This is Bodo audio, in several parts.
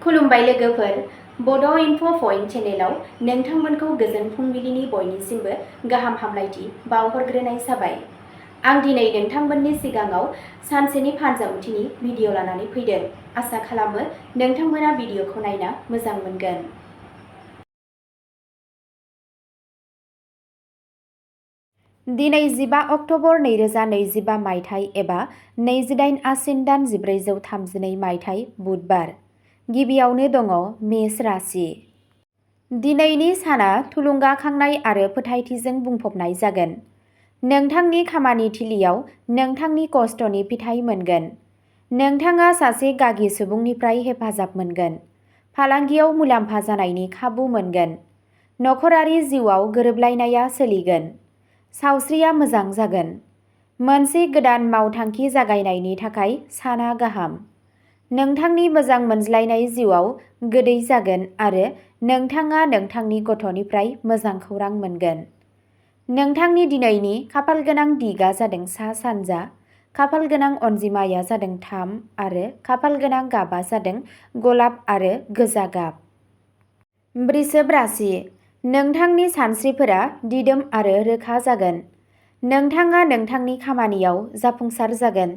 खुलुमबाय लोगोफोर, बड' इनफ' पइन्ट चेनेलाव नोंथांमोनखौ गोजोन फुंबिलिनि बयनिसिमबो गाहाम हामलायथि बावहरग्रोनाय जाबाय। आं दिनै नोंथांमोननि सिगाङाव सानसेनि फानजामुथिनि भिडिअ लानानै फैदों। आसा खालामो नोंथांमोना भिडिअखौ नायना मोजां मोनगोन। दिनै 15 अक्ट'बर 2025 मायथाइ एबा 28 आसिन दान 1432 मायथाइ बुधबार। गिबियावनो दङ मेष राशि। दिनैनि साना थुलुंगाखांनाय आरो फोथायथिजों बुंफबनाय जागोन। नोंथांनि खामानि थिलियाव नोंथांनि खस्थ'नि फिथाइ मोनगोन। नोंथाङा सासे गागि सुबुंनिफ्राय हेफाजाब मोनगोन। फालांगियाव मुलाम्फा जानायनि खाबु मोनगोन। नखरारि जिउआव गोरोबलायनाया सोलिगोन। सावस्रिया मोजां जागोन। मोनसे गोदान मावथांखि जागायनायनि थाखाय साना गाहाम। नोंथांनि मोजां मोनज्लायनाय जिउआव गोदै जागोन आरो नोंथाङा नोंथांनि गथ'निफ्राय मोजां खौरां मोनगोन। नोंथांनि दिनैनि खाफालगोनां दिगआ जादों सा-सानजा, खाफालगोनां अनजिमाया जादों 3 आरो खाफालगोनां गाबआ जादों गलाब आरो गोजा गाब। वृषभ राशि। नोंथांनि सानस्रिफोरा दिदोम आरो रोखा जागोन। नोंथाङा नोंथांनि खामानियाव जाफुंसार जागोन।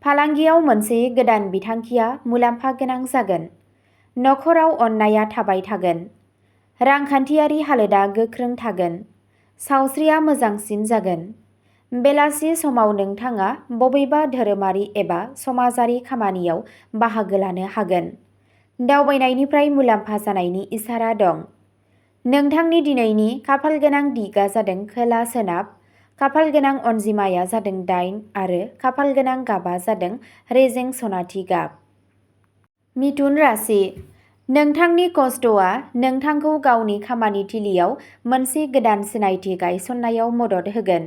फालांगियाव मोनसे गोदान बिथांखिया मुलाम्फा गोनां जागोन। नखराव अननाया थाबाय थागोन। रांखान्थियारि हालोदा गोख्रों थागोन। सावस्रिया मोजांसिन जागोन। बेलासि समाव नोंथाङा बबेबा धोरोमारि एबा समाजारि खामानियाव बाहागो लानो हागोन। दावबायनायनिफ्राय मुलाम्फा जानायनि इसारा दं। नोंथांनि दिनैनि खाफालगोनां दिगआ जादों खोला-सोनाब, खाफालगोनां अनजिमाया जादों 8 आरो खाफालगोनां गाबआ जादों रेजें सनाथि गाब। मिथुन राशि। नोंथांनि खस्थ'आ नोंथांखौ गावनि खामानि थिलियाव मोनसे गोदान सिनायथि गायसननायाव मदद होगोन।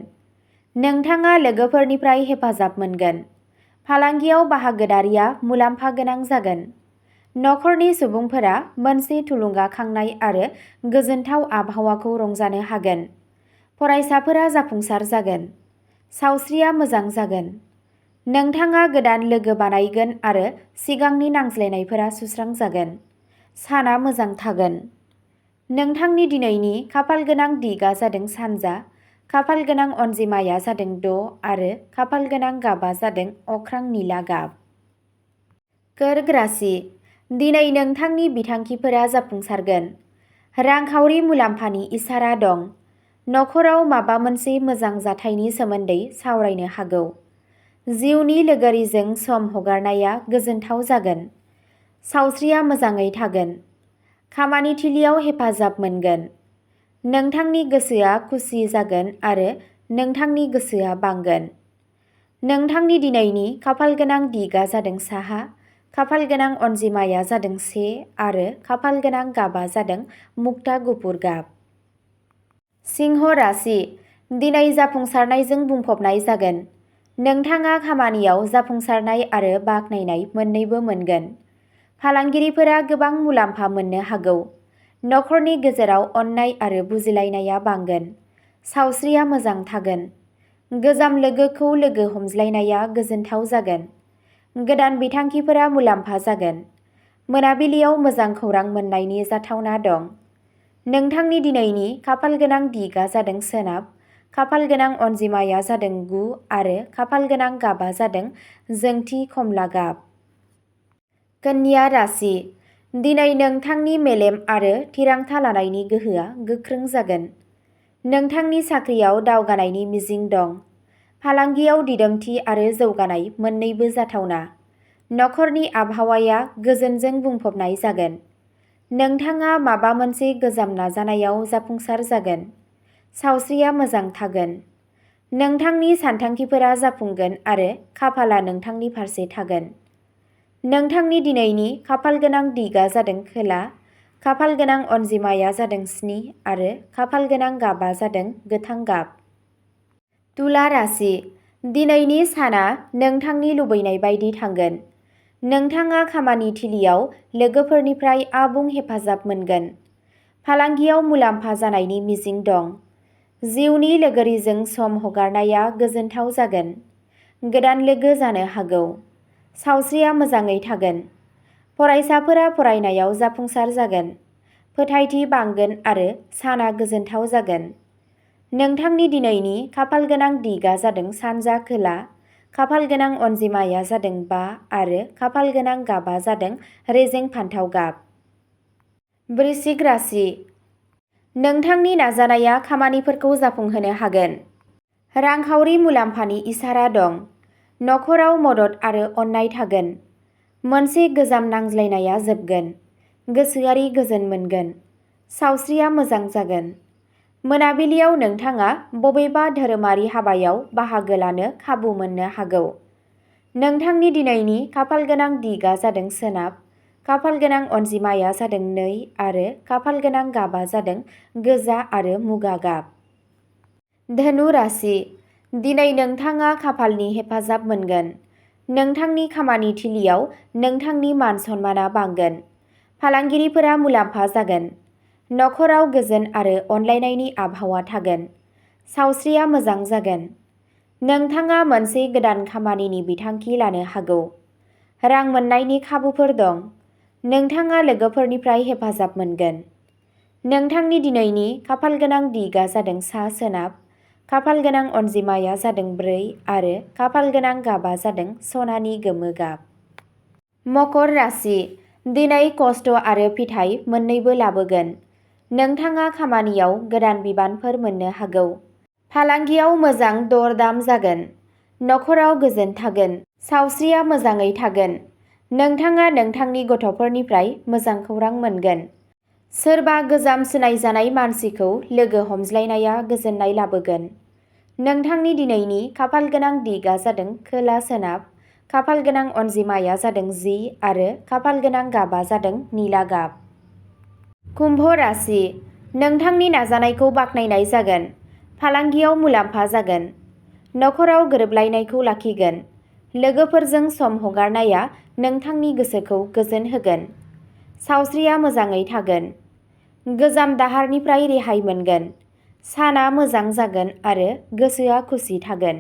नोंथाङा लोगोफोरनिफ्राय हेफाजाब मोनगोन। फालांगियाव बाहागोदारिया मुलाम्फा गोनां जागोन। नखरनि सुबुंफोरा मोनसे थुलुंगाखांनाय आरो गोजोनथाव आबहावाखौ रंजानो हागोन। फरायसाफोरा जाफुंसार जागोन। सावस्रिया मोजां जागोन। नोंथाङा गोदान लोगो बानायगोन आरो सिगांनि नांज्लायनायफोरा सुस्रांजागोन। साना मोजां थागोन। नोंथांनि दिनैनि खाफालगोनां दिगआ जादों सानजा, खाफालगोनां अनजिमाया जादों 6 आरो खाफालगोनां गाबआ जादों अख्रां निला गाब। कर्क राशि। दिनै नोंथांनि बिथांखिफोरा जाफुंसारगोन। रांखावरि मुलाम्फानि इसारा दं। नखराव माबा मोनसे मोजां जाथायनि सोमोन्दै सावरायनो हागौ। जिउनि लोगोरिजों सम हगारनाया गोजोनथाव जागोन। सावस्रिया मोजाङै थागोन। खामानि थिलियाव हेफाजाब मोनगोन। नोंथांनि गोसोआ खुसि जागोन आरो नोंथांनि गोसोआ बांगोन। नोंथांनि दिनैनि खाफालगोनां दिगआ जादों साहा, खाफालगोनां अनजिमाया जादों 1 आरो खाफालगोनां गाबआ जादों मुक्ता गुफुर गाब। सिंह राशि। दिनै जाफुंसारनायजों बुंफबनाय जागोन। नोंथाङा खामानियाव जाफुंसारनाय आरो बाख्नायनाय मोन्नैबो मोनगोन। फालांगिरिफोरा गोबां मुलाम्फा मोननो हागौ। नखरनि गेजेराव अननाय आरो बुजिलायनाया बांगोन। सावस्रिया मोजां थागोन। गोजाम लोगोखौ लोगो हमज्लायनाया गोजोनथाव जागोन। गोदान बिथांखिफोरा मुलाम्फा जागोन। मोनाबिलियाव मोजां खौरां मोननायनि जाथावना दं। नोंथांनि दिनैनि खाफालगोनां दिगआ जादों सोनाब, खाफालगोनां अनजिमाया जादों 9 आरो खाफालगोनां गाबआ जादों जोंथि खमला गाब। कन्या राशि। दिनै नोंथांनि मेलेम आरो थिरांथा लानायनि गोहोआ गोख्रों जागोन। नोंथांनि साख्रियाव दावगानायनि मिजिं दं। फालांगियाव दिदोमथि आरो जौगानाय मोन्नैबो जाथावना। नखरनि आबहावाया गोजोनजों बुंफबनाय जागोन। नोंथाङा माबा मोनसे गोजाम नाजानायाव जाफुंसार जागोन। सावस्रिया मोजां थागोन। नोंथांनि सानथांखिफोरा जाफुंगोन आरो खाफालआ नोंथांनि फारसे थागोन। नोंथांनि दिनैनि खाफालगोनां दिगआ जादों खोला, खाफालगोनां अनजिमाया जादों 7 आरो खाफालगोनां गाबआ जादों गोथां गाब। तुला राशि। दिनैनि साना नोंथांनि लुबैनाय बायदि थांगोन। नोंथाङा खामानि थिलियाव लोगोफोरनिफ्राय आबुं हेफाजाब मोनगोन। फालांगियाव मुलाम्फा जानायनि मिजिं दं। जिउनि लोगोरिजों सम हगारनाया गोजोनथाव जागोन। गोदान लोगो जानो हागौ। सावस्रिया मोजाङै थागोन। फरायसाफोरा फरायनायाव जाफुंसार जागोन। फोथायथि बांगोन आरो साना गोजोनथाव जागोन। नोंथांनि दिनैनि खाफालगोनां दिगा जादों सानजा खोला। खाफालगोनां अनजिमाया जादों 5 आरो खाफालगोनां गाबा जादों रेजें फान्थाव गाब। वृश्चिक राशि। नोंथांनि नाजानाया खामानिफोरखौ जाफुंहोनो हागोन। रांखावरि मुलाम्फानि इसारा दं। नखराव मदद आरो अननाय थागोन। मोनसे गोजाम नांज्लायनाया जोबगोन। गोसोआरि गोजोन मोनगोन। सावस्रिया मोजां जागोन। मोनाबिलियाव नोंथाङा बबेबा धोरोमारि हाबायाव बाहागो लानो खाबु मोननो हागौ। नोंथांनि दिनैनि खाफालगोनां दिगा जादों सोनाब। खाफालगोनां अनजिमाया जादों 2 आरो खाफालगोनां गाबा जादों गोजा आरो मुगा गाब। धनु राशि। दिनै नोंथाङा खाफालनि हेफाजाब मोनगोन। नोंथांनि खामानि थिलियाव नोंथांनि मान सन्माना बांगोन। फालांगिरिफोरा मुलाम्फा जागोन। नखराव गोजोन आरो अनलायनायनि आबहावा थागोन। सावस्रिया मोजां जागोन। नोंथाङा मोनसे गोदान खामानिनि बिथांखि लानो हागौ। रां मोन्नायनि खाबुफोर दं। नोंथाङा लोगोफोरनिफ्राय हेफाजाब मोनगोन। नोंथांनि दिनैनि खाफालगोनां दिगा जादों सा सोनाब। खाफालगोनां अनजिमाया जादों 4 आरो खाफालगोनां गाबा जादों सनानि गोमो गाब। मकर राशि। दिनै खस्थ' आरो फिथाइ मोन्नैबो लाबोगोन। नोंथाङा खामानियाव गोदान बिबानफोर मोननो हागौ। फालांगियाव मोजां दर-दाम जागोन। नखराव गोजोन थागोन। सावस्रिया मोजाङै थागोन। नोंथाङा नोंथांनि गथ'फोरनिफ्राय मोजां खौरां मोनगोन। सोरबा गोजाम सिनायजानाय मानसिखौ लोगो हमज्लायनाया गोजोननाय लाबोगोन। नोंथांनि दिनैनि खाफालगोनां दिगा जादों खोला सोनाब। खाफालगोनां अनजिमाया जादों 10 आरो खाफालगोनां गाबा जादों निला गाब। कुम्भ राशि। नोंथांनि नाजानायखौ बाख्नायनाय जागोन। फालांगियाव मुलाम्फा जागोन। नखराव गोरोबलायनायखौ लाखिगोन। लोगोफोरजों सम हगारनाया नोंथांनि गोसोखौ गोजोन होगोन। सावस्रिया मोजाङै थागोन। गोजाम दाहारनिफ्राय रेहाय मोनगोन। साना मोजां जागोन आरो गोसोआ खुसि थागोन।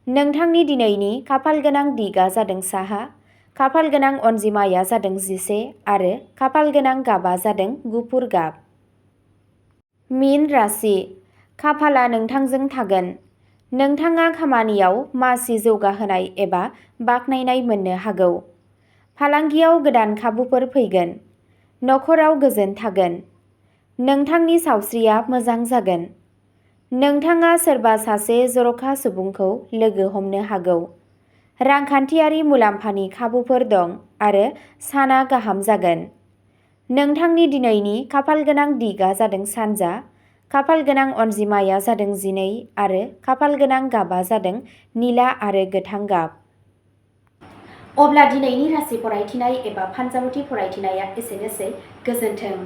नोंथांनि दिनैनि खाफालगोनां दिगा जादों साहा। खाफालगोनां अनजिमाया जादों 11 आरो खाफालगोनां गाबा जादों गुफुर गाब। मीन राशि। खाफाला नोंथांजों थागोन। नोंथाङा खामानियाव मासि जौगाहोनाय एबा बाख्नायनाय मोननो हागौ। फालांगियाव गोदान खाबुफोर फैगोन। नखराव गोजोन थागोन। नोंथांनि सावस्रिया मोजां जागोन। नोंथाङा सोरबा सासे जर'खा सुबुंखौ लोगो हमनो हागौ। रांखान्थियारि मुलाम्फानि खाबुफोर दं आरो साना गाहाम जागोन। नोंथांनि दिनैनि खाफालगोनां दिगा जादों सानजा। खाफालगोनां अनजिमाया जादों 12 आरो खाफालगोनां गाबा जादों निला आरो गोथां गाब। अब्ला दिनैनि राशि फरायथिनाय एबा फानजामुथि फरायथिनाया एसेनोसै। गोजोन्थों।